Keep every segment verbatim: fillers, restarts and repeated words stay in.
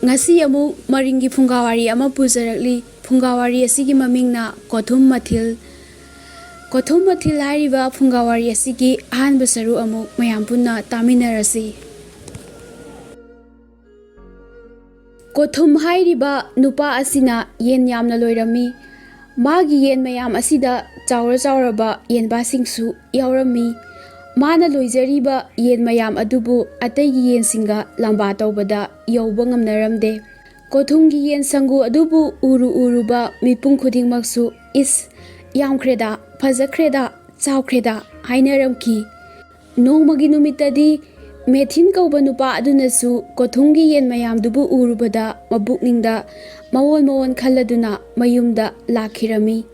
ꯉꯁꯤ ꯑꯃꯨꯛ ꯃꯔꯤꯡꯒꯤ ꯐꯨꯡꯒꯥꯋꯥꯔꯤ ꯑꯃ ꯄꯨꯖꯔꯛꯂꯤ꯫ ꯐꯨꯡꯒꯥꯋꯥꯔꯤ ꯑꯁꯤꯒꯤ ꯃꯃꯤꯡꯅ ꯀꯣꯊꯨꯝ ꯃꯊꯤꯜ꯫ ꯀꯣꯊꯨꯝ ꯃꯊꯤꯜ ꯍꯥꯏꯔꯤꯕ ꯐꯨꯡꯒꯥꯋꯥꯔꯤ ꯑꯁꯤꯒꯤ ꯑꯍꯥꯟꯕ ꯁꯔꯨꯛ ꯑꯃꯨꯛ ꯃꯌꯥꯝ ꯄꯨꯟꯅ ꯇꯥꯃꯤꯟꯅꯔꯁꯤ꯫ ꯀꯣꯊꯨꯝ ꯍꯥꯏꯔꯤꯕ ꯅꯨꯄꯥ ꯑꯁꯤꯅ ꯌꯦꯟ ꯌꯥꯝꯅ ꯂꯣꯏꯔꯝꯃꯤ꯫ ꯃꯥꯒꯤ ꯌꯦꯟ ꯃꯌꯥꯝ ꯑꯁꯤꯗ ꯆꯥꯎꯔ ꯆꯥꯎꯔꯕ ꯌꯦꯟꯕꯥꯁꯤꯡꯁꯨ ꯌꯥꯎꯔꯝꯃꯤ꯫ ꯃꯥꯅ ꯂꯣꯏꯖꯔꯤꯕ ꯌꯦꯟ ꯃꯌꯥꯝ ꯑꯗꯨꯕꯨ ꯑꯇꯩꯒꯤ ꯌꯦꯟꯁꯤꯡꯒ ꯂꯝꯕꯥ ꯇꯧꯕꯗ ꯌꯧꯕ ꯉꯝꯅꯔꯝꯗꯦ꯫ ꯀꯣꯊꯨꯝꯒꯤ ꯌꯦꯟ ꯁꯪꯒꯨ ꯑꯗꯨꯕꯨ ꯎꯔꯨ ꯎꯔꯨꯕ ꯃꯤꯄꯨꯝ ꯈꯨꯗꯤꯡꯃꯛꯁꯨ, "ꯏꯁ, ꯌꯥꯝꯈ꯭ꯔꯦꯗ, ꯐꯖꯈ꯭ꯔꯦꯗ, ꯆꯥꯎꯈ꯭ꯔꯦꯗ" ꯍꯥꯏꯅꯔꯝꯈꯤ꯫ ꯅꯣꯡꯃꯒꯤ ꯅꯨꯃꯤꯠꯇꯗꯤ ꯃꯦꯊꯤꯟ ꯀꯧꯕ ꯅꯨꯄꯥ ꯑꯗꯨꯅꯁꯨ ꯀꯣꯊꯨꯝꯒꯤ ꯌꯦꯟ ꯃꯌꯥꯝꯗꯨꯕꯨ ꯎꯔꯨꯕꯗ ꯃꯕꯨꯛꯅꯤꯡꯗ ꯃꯑꯣꯟ ꯃꯑꯣꯟ ꯈꯜꯂꯗꯨꯅ ꯃꯌꯨꯝꯗ ꯂꯥꯛꯈꯤꯔꯝꯃꯤ꯫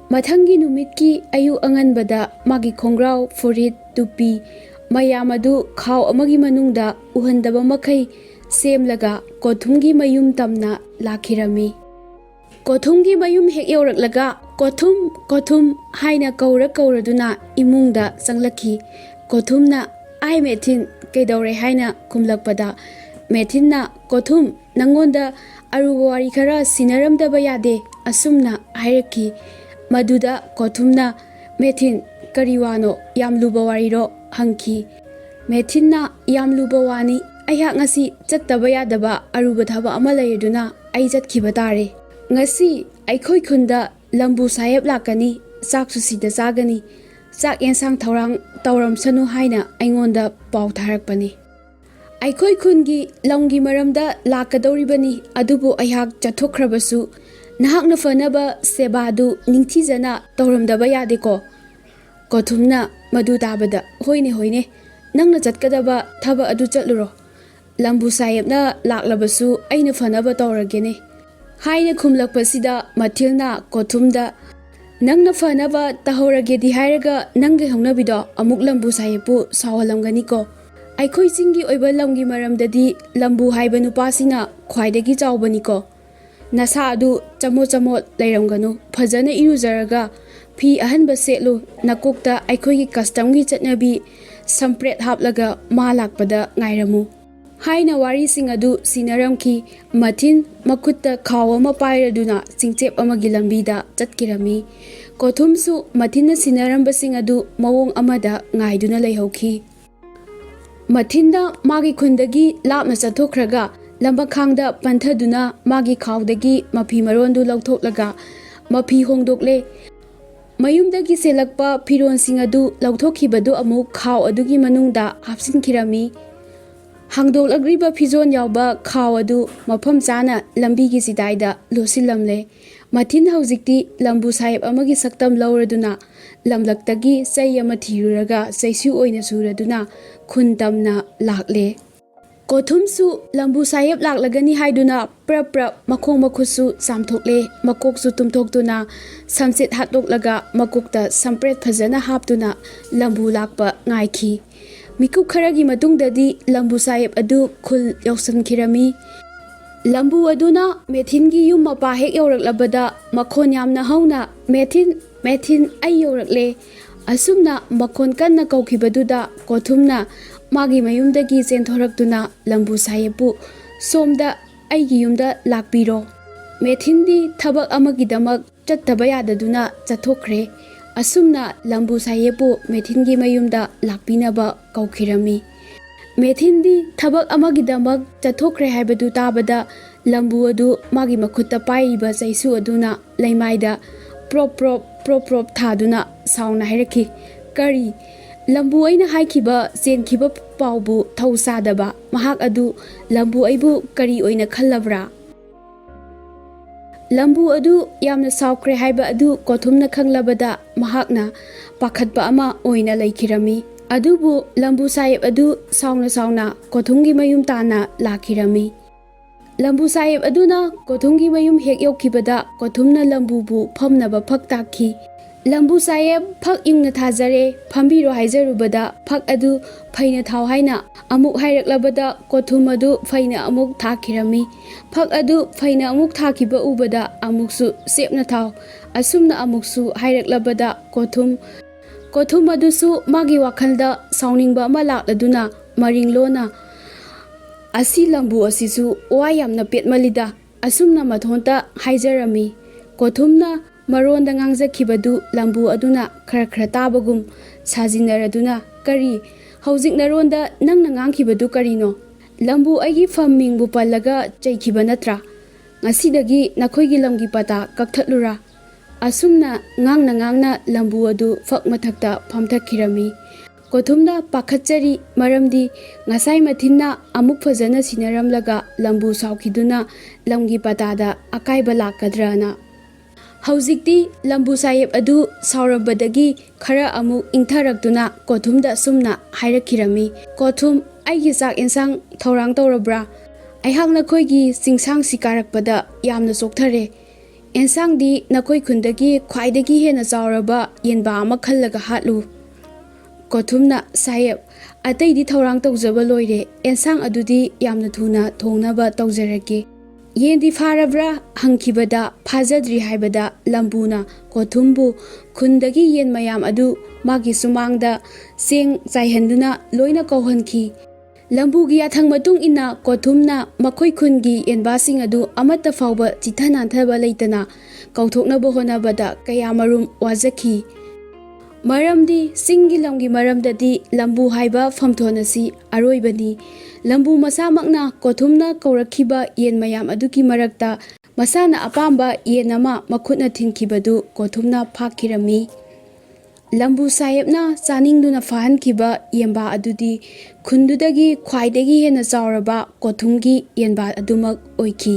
ꯃꯊꯪꯒꯤ ꯅꯨꯃꯤꯠꯀꯤ ꯑꯌꯨꯛ ꯑꯉꯟꯕꯗ ꯃꯥꯒꯤ ꯈꯣꯡꯒ꯭ꯔꯥꯎ, ꯐꯨꯔꯤꯠ, ꯇꯨꯄꯤ ꯃꯌꯥꯝ ꯑꯗꯨ ꯈꯥꯎ ꯑꯃꯒꯤ ꯃꯅꯨꯡꯗ ꯎꯍꯟꯗꯕ ꯃꯈꯩ ꯁꯦꯝꯂꯒ ꯀꯣꯊꯨꯝꯒꯤ ꯃꯌꯨꯝ ꯇꯝꯅ ꯂꯥꯛꯈꯤꯔꯝꯃꯤ꯫ ꯀꯣꯊꯨꯝꯒꯤ ꯃꯌꯨꯝ ꯍꯦꯛ ꯌꯧꯔꯛꯂꯒ, "ꯀꯣꯊꯨꯝ, ꯀꯣꯊꯨꯝ" ꯍꯥꯏꯅ ꯀꯧꯔ ꯀꯧꯔꯗꯨꯅ ꯏꯃꯨꯡꯗ ꯆꯪꯂꯛꯈꯤ꯫ ꯀꯣꯊꯨꯝꯅ, "ꯑꯥꯏ ꯃꯦꯊꯤꯟ, ꯀꯩꯗꯧꯔꯦ?" ꯍꯥꯏꯅ ꯈꯨꯝꯂꯛꯄꯗ, ꯃꯦꯊꯤꯟꯅ, "ꯀꯣꯊꯨꯝ, ꯅꯪꯉꯣꯟꯗ ꯑꯔꯨꯕ ꯋꯥꯔꯤ ꯈꯔ ꯁꯤꯟꯅꯔꯝꯗꯕ ꯌꯥꯗꯦ" ꯑꯁꯨꯝꯅ ꯍꯥꯏꯔꯛꯈꯤ꯫ ꯃꯗꯨꯗ ꯀꯣꯊꯨꯝꯅ, "ꯃꯦꯊꯤꯟ, ꯀꯔꯤ ꯋꯥꯅꯣ? ꯌꯥꯝ ꯂꯨꯕ ꯋꯥꯔꯤꯔꯣ?" ꯍꯪꯈꯤ꯫ ꯃꯦꯊꯤꯟꯅ, "ꯌꯥꯝ ꯂꯨꯕ ꯋꯥꯅꯤ꯫ ꯑꯩꯍꯥꯛ ꯉꯁꯤ ꯆꯠꯇꯕ ꯌꯥꯗꯕ ꯑꯔꯨꯕ ꯊꯕꯛ ꯑꯃ ꯂꯩꯔꯗꯨꯅ ꯑꯩ ꯆꯠꯈꯤꯕ ꯇꯥꯔꯦ꯫ ꯉꯁꯤ ꯑꯩꯈꯣꯏ ꯈꯨꯟꯗ ꯂꯝꯕꯨ ꯁꯥꯍꯦꯕ ꯂꯥꯛꯀꯅꯤ꯫ ꯆꯥꯛꯁꯨ ꯁꯤꯗ ꯆꯥꯒꯅꯤ꯫ ꯆꯥꯛ ꯌꯦꯟꯁꯥꯡ ꯊꯧꯔꯥꯡ ꯇꯧꯔꯝꯁꯅꯨ ꯍꯥꯏꯅ ꯑꯩꯉꯣꯟꯗ ꯄꯥꯎ ꯊꯥꯔꯛꯄꯅꯤ꯫ ꯑꯩꯈꯣꯏ ꯈꯨꯟꯒꯤ ꯂꯝꯒꯤ ꯃꯔꯝꯗ ꯂꯥꯛꯀꯗꯧꯔꯤꯕꯅꯤ, ꯑꯗꯨꯕꯨ ꯑꯩꯍꯥꯛ ꯆꯠꯊꯣꯛꯈ꯭ꯔꯕꯁꯨ ꯅꯍꯥꯛꯅ ꯐꯅꯕ ꯁꯦꯕꯥꯗꯨ ꯅꯤꯡꯊꯤꯖꯅ ꯇꯧꯔꯝꯗꯕ ꯌꯥꯗꯦꯀꯣ?" ꯀꯣꯊꯨꯝꯅ ꯃꯗꯨ ꯇꯥꯕꯗ, "ꯍꯣꯏꯅꯦ, ꯍꯣꯏꯅꯦ, ꯅꯪꯅ ꯆꯠꯀꯗꯕ ꯊꯕꯛ ꯑꯗꯨ ꯆꯠꯂꯨꯔꯣ꯫ ꯂꯝꯕꯨ ꯁꯥꯍꯦꯕꯅ ꯂꯥꯛꯂꯕꯁꯨ ꯑꯩꯅ ꯐꯅꯕ ꯇꯧꯔꯒꯦꯅꯦ" ꯍꯥꯏꯅ ꯈꯨꯝꯂꯛꯄꯁꯤꯗ ꯃꯊꯤꯜꯅ ꯀꯣꯊꯨꯝꯗ, "ꯅꯪꯅ ꯐꯅꯕ ꯇꯧꯍꯧꯔꯒꯦꯗꯤ ꯍꯥꯏꯔꯒ ꯅꯪꯒꯤ ꯍꯧꯅꯕꯤꯗꯣ ꯑꯃꯨꯛ ꯂꯝꯕꯨ ꯁꯥꯍꯦꯕꯄꯨ ꯁꯥꯎꯍꯜꯂꯝꯒꯅꯤꯀꯣ꯫ ꯑꯩꯈꯣꯏ ꯆꯤꯡꯒꯤ ꯑꯣꯏꯕ ꯂꯝꯒꯤ ꯃꯔꯝꯗꯗꯤ ꯂꯝꯕꯨ ꯍꯥꯏꯕ ꯅꯨꯄꯥꯁꯤꯅ ꯈ꯭ꯋꯥꯏꯗꯒꯤ ꯆꯥꯎꯕꯅꯤꯀꯣ꯫ ꯅꯁꯥ ꯑꯗꯨ ꯆꯃꯣꯠ ꯆꯃꯣꯠ ꯂꯩꯔꯝꯒꯅꯨ꯫ ꯐꯖꯅ ꯏꯔꯨꯖꯔꯒ ꯐꯤ ꯑꯍꯟꯕ ꯁꯦꯠꯂꯨ꯫ ꯅꯀꯣꯛꯇ ꯑꯩꯈꯣꯏꯒꯤ ꯀꯁꯇꯝꯒꯤ ꯆꯠꯅꯕꯤ ꯁꯝꯄ꯭ꯔꯦꯠ ꯍꯥꯞꯂꯒ ꯃꯥ ꯂꯥꯛꯄꯗ ꯉꯥꯏꯔꯝꯃꯨ" ꯍꯥꯏꯅ ꯋꯥꯔꯤꯁꯤꯡ ꯑꯗꯨ ꯁꯤꯟꯅꯔꯝꯈꯤ꯫ ꯃꯊꯤꯟ ꯃꯈꯨꯠꯇ ꯈꯥꯎ ꯑꯃ ꯄꯥꯏꯔꯗꯨꯅ ꯆꯤꯡꯆꯦꯞ ꯑꯃꯒꯤ ꯂꯝꯕꯤꯗ ꯆꯠꯈꯤꯔꯝꯃꯤ꯫ ꯀꯣꯊꯨꯝꯁꯨ ꯃꯊꯤꯟꯅ ꯁꯤꯟꯅꯔꯝꯕꯁꯤꯡ ꯑꯗꯨ ꯃꯑꯣꯡ ꯑꯃꯗ ꯉꯥꯏꯗꯨꯅ ꯂꯩꯍꯧꯈꯤ꯫ ꯃꯊꯤꯟꯗ ꯃꯥꯒꯤ ꯈꯨꯟꯗꯒꯤ ꯂꯥꯞꯅ ꯆꯠꯊꯣꯛꯈ꯭ꯔꯒ ꯂꯝꯕꯈꯥꯡꯗ ꯄꯟꯊꯗꯨꯅ ꯃꯥꯒꯤ ꯈꯥꯎꯗꯒꯤ ꯃꯐꯤ ꯃꯔꯣꯟꯗꯨ ꯂꯧꯊꯣꯛꯂꯒ ꯃꯐꯤ ꯍꯣꯡꯗꯣꯛꯂꯦ꯫ ꯃꯌꯨꯝꯗꯒꯤ ꯁꯦꯠꯂꯛꯄ ꯐꯤꯔꯣꯜꯁꯤꯡ ꯑꯗꯨ ꯂꯧꯊꯣꯛꯈꯤꯕꯗꯨ ꯑꯃꯨꯛ ꯈꯥꯎ ꯑꯗꯨꯒꯤ ꯃꯅꯨꯡꯗ ꯍꯥꯞꯆꯤꯟꯈꯤꯔꯝꯃꯤ꯫ ꯍꯥꯡꯗꯣꯛꯂꯛꯂꯤꯕ ꯐꯤꯖꯣꯜ ꯌꯥꯎꯕ ꯈꯥꯎ ꯑꯗꯨ ꯃꯐꯝ ꯆꯥꯅ ꯂꯝꯕꯤꯒꯤ ꯆꯤꯗꯥꯏꯗ ꯂꯣꯠꯁꯤꯜꯂꯝꯂꯦ꯫ ꯃꯊꯤꯟ ꯍꯧꯖꯤꯛꯇꯤ ꯂꯝꯕꯨ ꯁꯥꯍꯦꯕ ꯑꯃꯒꯤ ꯁꯛꯇꯝ ꯂꯧꯔꯗꯨꯅ ꯂꯝꯂꯛꯇꯒꯤ ꯆꯩ ꯑꯃ ꯊꯤꯔꯨꯔꯒ ꯆꯩꯁꯨ ꯑꯣꯏꯅ ꯁꯨꯔꯗꯨꯅ ꯈꯨꯟ ꯇꯝꯅ ꯂꯥꯛꯂꯦ꯫ ꯀꯣꯊꯨꯝꯁꯨ ꯂꯝꯕꯨ ꯁꯥꯍꯦꯕ ꯂꯥꯛꯂꯒꯅꯤ ꯍꯥꯏꯗꯨꯅ ꯄ꯭ꯔꯞ ꯄ꯭ꯔꯞ ꯃꯈꯣꯡ ꯃꯈꯨꯠꯁꯨ ꯆꯥꯝꯊꯣꯛꯂꯦ꯫ ꯃꯀꯣꯛꯁꯨ ꯇꯨꯝꯊꯣꯛꯇꯨꯅ ꯁꯝꯆꯦꯠ ꯍꯥꯠꯇꯣꯛꯂꯒ ꯃꯀꯣꯛꯇ ꯁꯝꯄ꯭ꯔꯦꯠ ꯐꯖꯅ ꯍꯥꯞꯇꯨꯅ ꯂꯝꯕꯨ ꯂꯥꯛꯄ ꯉꯥꯏꯈꯤ꯫ ꯃꯤꯀꯨꯞ ꯈꯔꯒꯤ ꯃꯇꯨꯡꯗꯗꯤ ꯂꯝꯕꯨ ꯁꯥꯍꯦꯕ ꯑꯗꯨ ꯈꯨꯜ ꯌꯧꯁꯤꯟꯈꯤꯔꯝꯃꯤ꯫ ꯂꯝꯕꯨ ꯑꯗꯨꯅ ꯃꯦꯊꯤꯟꯒꯤ ꯌꯨꯝ ꯃꯄꯥ ꯍꯦꯛ ꯌꯧꯔꯛꯂꯕꯗ ꯃꯈꯣꯟ ꯌꯥꯝꯅ ꯍꯧꯅ, "ꯃꯦꯊꯤꯟ, ꯃꯦꯊꯤꯟ, ꯑꯩ ꯌꯧꯔꯛꯂꯦ!" ꯑꯁꯨꯝꯅ ꯃꯈꯣꯟ ꯀꯟꯅ ꯀꯧꯈꯤꯕꯗꯨꯗ ꯀꯣꯊꯨꯝꯅ ꯃꯥꯒꯤ ꯃꯌꯨꯝꯗꯒꯤ ꯆꯦꯟꯊꯣꯔꯛꯇꯨꯅ ꯂꯝꯕꯨ ꯁꯥꯍꯦꯕꯄꯨ "ꯁꯣꯝꯗ ꯑꯩꯒꯤ ꯌꯨꯝꯗ ꯂꯥꯛꯄꯤꯔꯣ꯫ ꯃꯦꯊꯤꯟꯗꯤ ꯊꯕꯛ ꯑꯃꯒꯤꯗꯃꯛ ꯆꯠꯇꯕ ꯌꯥꯗꯗꯨꯅ ꯆꯠꯊꯣꯛꯈ꯭ꯔꯦ꯫" ꯑꯁꯨꯝꯅ ꯂꯝꯕꯨ ꯁꯥꯍꯦꯕꯄꯨ ꯃꯦꯊꯤꯟꯒꯤ ꯃꯌꯨꯝꯗ ꯂꯥꯛꯄꯤꯅꯕ ꯀꯧꯈꯤꯔꯝꯃꯤ꯫ ꯃꯦꯊꯤꯟꯗꯤ ꯊꯕꯛ ꯑꯃꯒꯤꯗꯃꯛ ꯆꯠꯊꯣꯛꯈ꯭ꯔꯦ ꯍꯥꯏꯕꯗꯨ ꯇꯥꯕꯗ ꯂꯝꯕꯨ ꯑꯗꯨ ꯃꯥꯒꯤ ꯃꯈꯨꯠꯇ ꯄꯥꯏꯔꯤꯕ ꯆꯩꯁꯨ ꯑꯗꯨꯅ ꯂꯩꯃꯥꯏꯗ ꯄ꯭ꯔꯣꯞ ꯄ꯭ꯔꯣꯞ ꯄ꯭ꯔꯣꯞ ꯄ꯭ꯔꯣꯞ ꯊꯥꯗꯨꯅ ꯁꯥꯎꯅ ꯍꯥꯏꯔꯛꯈꯤ, "ꯀꯔꯤ? ꯂꯝꯕꯨ ꯑꯩꯅ ꯍꯥꯏꯈꯤꯕ ꯆꯦꯟꯈꯤꯕ ꯄꯥꯎꯕꯨ ꯊꯧ ꯁꯥꯗꯕ? ꯃꯍꯥꯛ ꯑꯗꯨ ꯂꯝꯕꯨ ꯑꯩꯕꯨ ꯀꯔꯤ ꯑꯣꯏꯅ ꯈꯜꯂꯕ꯭ꯔꯥ?" ꯂꯝꯕꯨ ꯑꯗꯨ ꯌꯥꯝꯅ ꯁꯥꯎꯈ꯭ꯔꯦ ꯍꯥꯏꯕ ꯑꯗꯨ ꯀꯣꯊꯨꯝꯅ ꯈꯪꯂꯕꯗ ꯃꯍꯥꯛꯅ ꯄꯥꯈꯠꯄ ꯑꯃ ꯑꯣꯏꯅ ꯂꯩꯈꯤꯔꯝꯃꯤ꯫ ꯑꯗꯨꯕꯨ ꯂꯝꯕꯨ ꯁꯥꯍꯦꯕ ꯑꯗꯨ ꯁꯥꯎꯅ ꯁꯥꯎꯅ ꯀꯣꯊꯨꯝꯒꯤ ꯃꯌꯨꯝ ꯇꯥꯟꯅ ꯂꯥꯛꯈꯤꯔꯝꯃꯤ꯫ ꯂꯝꯕꯨ ꯁꯥꯍꯦꯕ ꯑꯗꯨꯅ ꯀꯣꯊꯨꯝꯒꯤ ꯃꯌꯨꯝ ꯍꯦꯛ ꯌꯧꯈꯤꯕꯗ ꯀꯣꯊꯨꯝꯅ ꯂꯝꯕꯨꯕꯨ ꯐꯝꯅꯕ ꯐꯛ ꯇꯥꯛꯈꯤ꯫ "ꯂꯝꯕꯨ ꯁꯥꯍꯦꯕ, ꯐꯛ ꯏꯪꯅ ꯊꯥꯖꯔꯦ, ꯐꯝꯕꯤꯔꯣ" ꯍꯥꯏꯖꯔꯨꯕꯗ ꯐꯛ ꯑꯗꯨ ꯐꯩꯅ ꯊꯥꯎ ꯍꯥꯏꯅ ꯑꯃꯨꯛ ꯍꯥꯏꯔꯛꯂꯕꯗ ꯀꯣꯊꯨꯝ ꯑꯗꯨ ꯐꯩꯅ ꯑꯃꯨꯛ ꯊꯥꯈꯤꯔꯝꯃꯤ꯫ ꯐꯛ ꯑꯗꯨ ꯐꯩꯅ ꯑꯃꯨꯛ ꯊꯥꯈꯤꯕ ꯎꯕꯗ ꯑꯃꯨꯛꯁꯨ ꯆꯦꯞꯅ ꯊꯥꯎ꯫ ꯑꯁꯨꯝꯅ ꯑꯃꯨꯛꯁꯨ ꯍꯥꯏꯔꯛꯂꯕꯗ ꯀꯣꯊꯨꯝ ꯀꯣꯊꯨꯝ ꯑꯗꯨꯁꯨ ꯃꯥꯒꯤ ꯋꯥꯈꯜꯗ ꯁꯥꯎꯅꯤꯡꯕ ꯑꯃ ꯂꯥꯛꯂꯗꯨꯅ ꯃꯔꯤꯡꯂꯣꯅ, "ꯑꯁꯤ ꯂꯝꯕꯨ ꯑꯁꯤꯁꯨ ꯋꯥ ꯌꯥꯝꯅ ꯄꯦꯠꯃꯜꯂꯤꯗ", ꯑꯁꯨꯝꯅ ꯃꯊꯣꯟꯇ ꯍꯥꯏꯖꯔꯝꯃꯤ꯫ ꯀꯣꯊꯨꯝꯅ ꯃꯔꯣꯟꯗ ꯉꯥꯡꯖꯈꯤꯕꯗꯨ ꯂꯝꯕꯨ ꯑꯗꯨꯅ ꯈꯔ ꯈꯔ ꯇꯥꯕꯒꯨꯝ ꯁꯥꯖꯤꯟꯅꯔꯗꯨꯅ, "ꯀꯔꯤ? ꯍꯧꯖꯤꯛ ꯅꯔꯣꯟꯗ ꯅꯪꯅ ꯉꯥꯡꯈꯤꯕꯗꯨ ꯀꯔꯤꯅꯣ? ꯂꯝꯕꯨ ꯑꯩꯒꯤ ꯐꯝ ꯃꯤꯡꯕꯨ ꯄꯜꯂꯒ ꯆꯩꯈꯤꯕ ꯅꯠꯇ꯭ꯔꯥ? ꯉꯁꯤꯗꯒꯤ ꯅꯈꯣꯏꯒꯤ ꯂꯝꯒꯤ ꯄꯇꯥ ꯀꯛꯊꯠꯂꯨꯔꯥ?" ꯑꯁꯨꯝꯅ ꯉꯥꯡꯅ ꯉꯥꯡꯅ ꯂꯝꯕꯨ ꯑꯗꯨ ꯐꯛ ꯃꯊꯛꯇ ꯐꯝꯊꯈꯤꯔꯝꯃꯤ꯫ ꯀꯣꯊꯨꯝꯅ ꯄꯥꯈꯠꯆꯔꯤ, ꯃꯔꯝꯗꯤ ꯉꯁꯥꯏ ꯃꯊꯤꯟꯅ ꯑꯃꯨꯛ ꯐꯖꯅ ꯁꯤꯟꯅꯔꯝꯂꯒ ꯂꯝꯕꯨ ꯁꯥꯎꯈꯤꯗꯨꯅ ꯂꯝꯒꯤ ꯄꯇꯥꯗ ꯑꯀꯥꯏꯕ ꯂꯥꯛꯀꯗ꯭ꯔꯅ꯫ ꯍꯧꯖꯤꯛꯇꯤ ꯂꯝꯕꯨ ꯁꯥꯍꯦꯕ ꯑꯗꯨ ꯁꯥꯎꯔꯝꯕꯗꯒꯤ ꯈꯔ ꯑꯃꯨꯛ ꯏꯪꯊꯔꯛꯇꯨꯅ ꯀꯣꯊꯨꯝꯗ ꯑꯁꯨꯝꯅ ꯍꯥꯏꯔꯛꯈꯤꯔꯝꯃꯤ, "ꯀꯣꯊꯨꯝ, ꯑꯩꯒꯤ ꯆꯥꯛ ꯏꯟꯁꯥꯡ ꯊꯧꯔꯥꯡ ꯇꯧꯔꯕ꯭ꯔꯥ? ꯑꯩꯍꯥꯛ ꯅꯈꯣꯏꯒꯤ ꯆꯤꯡꯁꯥꯡꯁꯤ ꯀꯥꯔꯛꯄꯗ ꯌꯥꯝꯅ ꯆꯣꯛꯊꯔꯦ꯫ ꯑꯦꯟꯁꯥꯡꯗꯤ ꯅꯈꯣꯏ ꯈꯨꯟꯗꯒꯤ ꯈ꯭ꯋꯥꯏꯗꯒꯤ ꯍꯦꯟꯅ ꯆꯥꯎꯔꯕ ꯌꯦꯟꯕꯥ ꯑꯃ ꯈꯜꯂꯒ ꯍꯥꯠꯂꯨ꯫" ꯀꯣꯊꯨꯝꯅ, "ꯁꯥꯍꯦꯕ, ꯑꯇꯩꯗꯤ ꯊꯧꯔꯥꯡ ꯇꯧꯖꯕ ꯂꯣꯏꯔꯦ, ꯑꯦꯟꯁꯥꯡ ꯑꯗꯨꯗꯤ ꯌꯥꯝꯅ ꯊꯨꯅ ꯊꯣꯡꯅꯕ ꯇꯧꯖꯔꯒꯦ꯫" "ꯌꯦꯟꯗꯤ ꯐꯥꯔꯕ꯭ꯔꯥ?" ꯍꯪꯈꯤꯕꯗ, "ꯐꯥꯖꯗ꯭ꯔꯤ" ꯍꯥꯏꯕꯗ, ꯂꯝꯕꯨꯅ ꯀꯣꯊꯨꯝꯕꯨ ꯈꯨꯟꯗꯒꯤ ꯌꯦꯟ ꯃꯌꯥꯝ ꯑꯗꯨ ꯃꯥꯒꯤ ꯁꯨꯃꯥꯡꯗ ꯆꯦꯡ ꯆꯥꯏꯍꯟꯗꯨꯅ ꯂꯣꯏꯅ ꯀꯧꯍꯟꯈꯤ꯫ ꯂꯝꯕꯨꯒꯤ ꯌꯥꯊꯪ ꯃꯇꯨꯡ ꯏꯟꯅ ꯀꯣꯊꯨꯝꯅ ꯃꯈꯣꯏ ꯈꯨꯟꯒꯤ ꯌꯦꯟꯕꯥꯁꯤꯡ ꯑꯗꯨ ꯑꯃꯠꯇ ꯐꯥꯎꯕ ꯆꯤꯠꯊ ꯅꯥꯟꯊꯕ ꯂꯩꯇꯅ ꯀꯧꯊꯣꯛꯅꯕ ꯍꯣꯠꯅꯕꯗ ꯀꯌꯥꯃꯔꯨꯝ ꯋꯥꯖꯈꯤ꯫ ꯃꯔꯝꯗꯤ ꯆꯤꯡꯒꯤ ꯂꯝꯒꯤ ꯃꯔꯝꯗꯗꯤ ꯂꯝꯕꯨ ꯍꯥꯏꯕ ꯐꯝꯊꯣꯟ ꯑꯁꯤ ꯑꯔꯣꯏꯕꯅꯤ꯫ ꯂꯝꯕꯨ ꯃꯁꯥꯃꯛꯅ ꯀꯣꯊꯨꯝꯅ ꯀꯧꯔꯛꯈꯤꯕ ꯌꯦꯟ ꯃꯌꯥꯝ ꯑꯗꯨꯒꯤ ꯃꯔꯛꯇ ꯃꯁꯥꯅ ꯑꯄꯥꯝꯕ ꯌꯦꯟ ꯑꯃ ꯃꯈꯨꯠꯅ ꯊꯤꯟꯈꯤꯕꯗꯨ ꯀꯣꯊꯨꯝꯅ ꯐꯥꯈꯤꯔꯝꯃꯤ꯫ ꯂꯝꯕꯨ ꯁꯥꯍꯦꯕꯅ ꯆꯥꯅꯤꯡꯗꯨꯅ ꯐꯥꯍꯟꯈꯤꯕ ꯌꯦꯟꯕꯥ ꯑꯗꯨꯗꯤ ꯈꯨꯟꯗꯨꯗꯒꯤ ꯈ꯭ꯋꯥꯏꯗꯒꯤ ꯍꯦꯟꯅ ꯆꯥꯎꯔꯕ ꯀꯣꯊꯨꯝꯒꯤ ꯌꯦꯟꯕꯥ ꯑꯗꯨꯃꯛ ꯑꯣꯏꯈꯤ꯫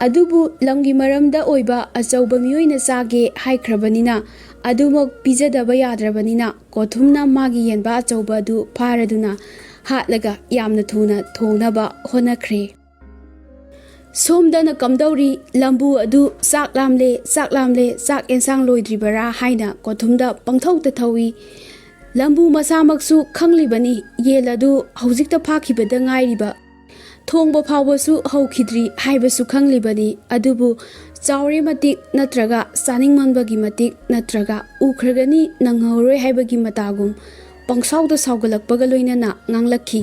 ꯑꯗꯨꯕꯨ ꯂꯝꯒꯤ ꯃꯔꯝꯗ ꯑꯣꯏꯕ ꯑꯆꯧꯕ ꯃꯤꯑꯣꯏꯅ ꯆꯥꯒꯦ ꯍꯥꯏꯈ꯭ꯔꯕꯅꯤꯅ, ꯑꯗꯨꯃꯛ ꯄꯤꯖꯗꯕ ꯌꯥꯗ꯭ꯔꯕꯅꯤꯅ, ꯀꯣꯊꯨꯝꯅ ꯃꯥꯒꯤ ꯌꯦꯟꯕꯥ ꯑꯆꯧꯕ ꯑꯗꯨ ꯐꯥꯔꯗꯨꯅ ꯍꯥꯠꯂꯒ ꯌꯥꯝꯅ ꯊꯨꯅ ꯊꯣꯡꯅꯕ ꯍꯣꯠꯅꯈ꯭ꯔꯦ꯫ ꯁꯣꯝꯗꯅ ꯀꯝꯗꯧꯔꯤ, ꯂꯝꯕꯨ ꯑꯗꯨ "ꯆꯥꯛ ꯂꯥꯝꯂꯦ, ꯆꯥꯛ ꯂꯥꯝꯂꯦ, ꯆꯥꯛ ꯑꯦꯟꯁꯥꯡ ꯂꯣꯏꯗ꯭ꯔꯤꯕꯔꯥ?" ꯍꯥꯏꯅ ꯀꯣꯊꯨꯝꯗ ꯄꯪꯊꯧꯗ ꯊꯧꯏ꯫ ꯂꯝꯕꯨ ꯃꯁꯥꯃꯛꯁꯨ ꯈꯪꯂꯤꯕꯅꯤ, ꯌꯦꯟ ꯑꯗꯨ ꯍꯧꯖꯤꯛꯇ ꯐꯥꯈꯤꯕꯗ ꯉꯥꯏꯔꯤꯕ꯫ ꯊꯣꯡꯕ ꯐꯥꯎꯕꯁꯨ ꯍꯧꯈꯤꯗ꯭ꯔꯤ ꯍꯥꯏꯕꯁꯨ ꯈꯪꯂꯤꯕꯅꯤ꯫ ꯑꯗꯨꯕꯨ ꯆꯥꯎꯔꯦ ꯃꯇꯤꯛ ꯅꯠꯇ꯭ꯔꯒ ꯆꯥꯅꯤꯡꯃꯟꯕꯒꯤ ꯃꯇꯤꯛ ꯅꯠꯇ꯭ꯔꯒ ꯎꯈ꯭ꯔꯒꯅꯤ ꯅꯪꯍꯧꯔꯣꯏ ꯍꯥꯏꯕꯒꯤ ꯃꯇꯥꯒꯨꯝ ꯄꯪꯁꯥꯎꯗ ꯁꯥꯎꯒꯠꯂꯛꯄꯒ ꯂꯣꯏꯅꯅ ꯉꯥꯡꯂꯛꯈꯤ꯫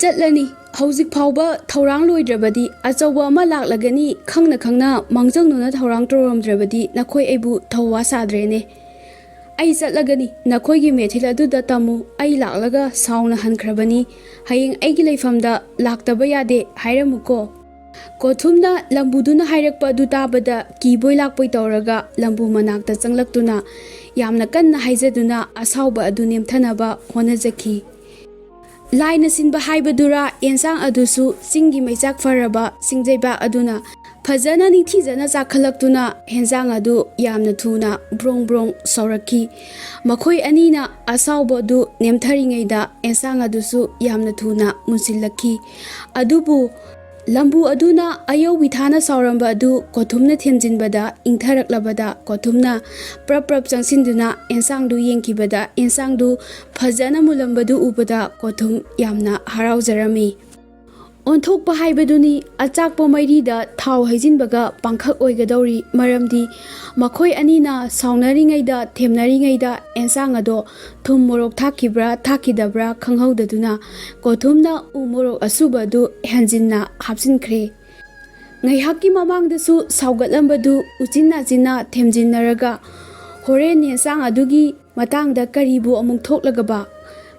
"ꯆꯠꯂꯅꯤ꯫ ꯍꯧꯖꯤꯛ ꯐꯥꯎꯕ ꯊꯧꯔꯥꯡ ꯂꯣꯏꯗ꯭ꯔꯕꯗꯤ ꯑꯆꯧꯕ ꯑꯃ ꯂꯥꯛꯂꯒꯅꯤ ꯈꯪꯅ ꯈꯪꯅ ꯃꯥꯡꯖꯧꯅꯅ ꯊꯧꯔꯥꯡ ꯇꯧꯔꯝꯗ꯭ꯔꯕꯗꯤ ꯅꯈꯣꯏ ꯑꯩꯕꯨ ꯊꯧꯋꯥ ꯁꯥꯗ꯭ꯔꯦꯅꯦ꯫ ꯑꯩ ꯆꯠꯂꯒꯅꯤ꯫ ꯅꯈꯣꯏꯒꯤ ꯃꯦꯊꯤꯜ ꯑꯗꯨꯗ ꯇꯝꯃꯨ꯫ ꯑꯩ ꯂꯥꯛꯂꯒ ꯁꯥꯎꯅ ꯍꯟꯈ꯭ꯔꯕꯅꯤ꯫ ꯍꯌꯦꯡ ꯑꯩꯒꯤ ꯂꯩꯐꯝꯗ ꯂꯥꯛꯇꯕ ꯌꯥꯗꯦ ꯍꯥꯏꯔꯝꯃꯨꯀꯣ꯫" ꯀꯣꯊꯨꯝꯅ ꯂꯝꯕꯨꯗꯨꯅ ꯍꯥꯏꯔꯛꯄ ꯑꯗꯨ ꯇꯥꯕꯗ ꯀꯤꯕꯣꯏ ꯂꯥꯛꯄꯣꯏ ꯇꯧꯔꯒ ꯂꯝꯕꯨ ꯃꯅꯥꯛꯇ ꯆꯪꯂꯛꯇꯨꯅ ꯌꯥꯝꯅ ꯀꯟꯅ ꯍꯥꯏꯖꯗꯨꯅ ꯑꯁꯥꯎꯕ ꯑꯗꯨ ꯅꯦꯝꯊꯅꯕ ꯍꯣꯠꯅꯖꯈꯤ꯫ ꯂꯥꯏꯅ ꯁꯤꯟꯕ ꯍꯥꯏꯕꯗꯨꯔꯥ, ꯑꯦꯟꯁꯥꯡ ꯑꯗꯨꯁꯨ ꯆꯤꯡꯒꯤ ꯃꯩꯆꯥꯛ ꯐꯔꯕ ꯁꯤꯡꯖꯩꯕꯥꯛ ꯑꯗꯨꯅ ꯐꯖꯅ ꯅꯤꯡꯊꯤꯖꯅ ꯆꯥꯛꯈꯠꯂꯛꯇꯨꯅ ꯍꯦꯟꯁꯥꯡ ꯑꯗꯨ ꯌꯥꯝꯅ ꯊꯨꯅ ꯕ꯭ꯔꯣꯡ ꯕ꯭ꯔꯣꯡ ꯁꯧꯔꯛꯈꯤ꯫ ꯃꯈꯣꯏ ꯑꯅꯤꯅ ꯑꯁꯥꯎꯕ ꯑꯗꯨ ꯅꯦꯝꯊꯔꯤꯉꯩꯗ ꯑꯦꯟꯁꯥꯡ ꯑꯗꯨꯁꯨ ꯌꯥꯝꯅ ꯊꯨꯅ ꯃꯨꯟꯁꯤꯜꯂꯛꯈꯤ꯫ ꯑꯗꯨꯕꯨ ꯂꯝꯕꯨ ꯑꯗꯨꯅ ꯑꯌꯧꯕꯤ ꯊꯥꯅ ꯁꯥꯎꯔꯝꯕ ꯑꯗꯨ ꯀꯣꯊꯨꯝꯅ ꯊꯦꯝꯖꯤꯟꯕꯗ ꯏꯪꯊꯔꯛꯂꯕꯗ ꯀꯣꯊꯨꯝꯅ ꯄ꯭ꯔꯞ ꯄ꯭ꯔꯞ ꯆꯪꯁꯤꯟꯗꯨꯅ ꯑꯦꯟꯁꯥꯡꯗꯨ ꯌꯦꯡꯈꯤꯕꯗ ꯑꯦꯟꯁꯥꯡꯗꯨ ꯐꯖꯅ ꯃꯨꯜꯂꯝꯕꯗꯨ ꯎꯕꯗ ꯀꯣꯊꯨꯝ ꯌꯥꯝꯅ ꯍꯔꯥꯎꯖꯔꯝꯃꯤ꯫ ꯑꯣꯟꯊꯣꯛꯄ ꯍꯥꯏꯕꯗꯨꯅꯤ꯫ ꯑꯆꯥꯛꯄ ꯃꯩꯔꯤꯗ ꯊꯥꯎ ꯍꯩꯖꯤꯟꯕꯒ ꯄꯥꯡꯈꯛ ꯑꯣꯏꯒꯗꯧꯔꯤ꯫ ꯃꯔꯝꯗꯤ ꯃꯈꯣꯏ ꯑꯅꯤꯅ ꯁꯥꯎꯅꯔꯤꯉꯩꯗ, ꯊꯦꯝꯅꯔꯤꯉꯩꯗ ꯑꯦꯟꯁꯥꯡ ꯑꯗꯣ ꯊꯨꯝ ꯃꯣꯔꯣꯛ ꯊꯥꯛꯈꯤꯕ꯭ꯔꯥ ꯊꯥꯛꯈꯤꯗꯕ꯭ꯔꯥ ꯈꯪꯍꯧꯗꯗꯨꯅ ꯀꯣꯊꯨꯝꯅ ꯎ ꯃꯣꯔꯣꯛ ꯑꯁꯨꯕ ꯑꯗꯨ ꯍꯦꯟꯖꯤꯟꯅ ꯍꯥꯞꯆꯤꯟꯈ꯭ꯔꯦ꯫ ꯉꯥꯏꯍꯥꯛꯀꯤ ꯃꯃꯥꯡꯗꯁꯨ ꯁꯥꯎꯒꯠꯂꯝꯕꯗꯨ ꯎꯆꯤꯟ ꯅꯥꯆꯤꯟꯅ ꯊꯦꯝꯖꯤꯟꯅꯔꯒ ꯍꯣꯔꯦꯟ ꯌꯦꯟꯁꯥꯡ ꯑꯗꯨꯒꯤ ꯃꯇꯥꯡꯗ ꯀꯔꯤꯕꯨ ꯑꯃꯨꯛ ꯊꯣꯛꯂꯒꯕ?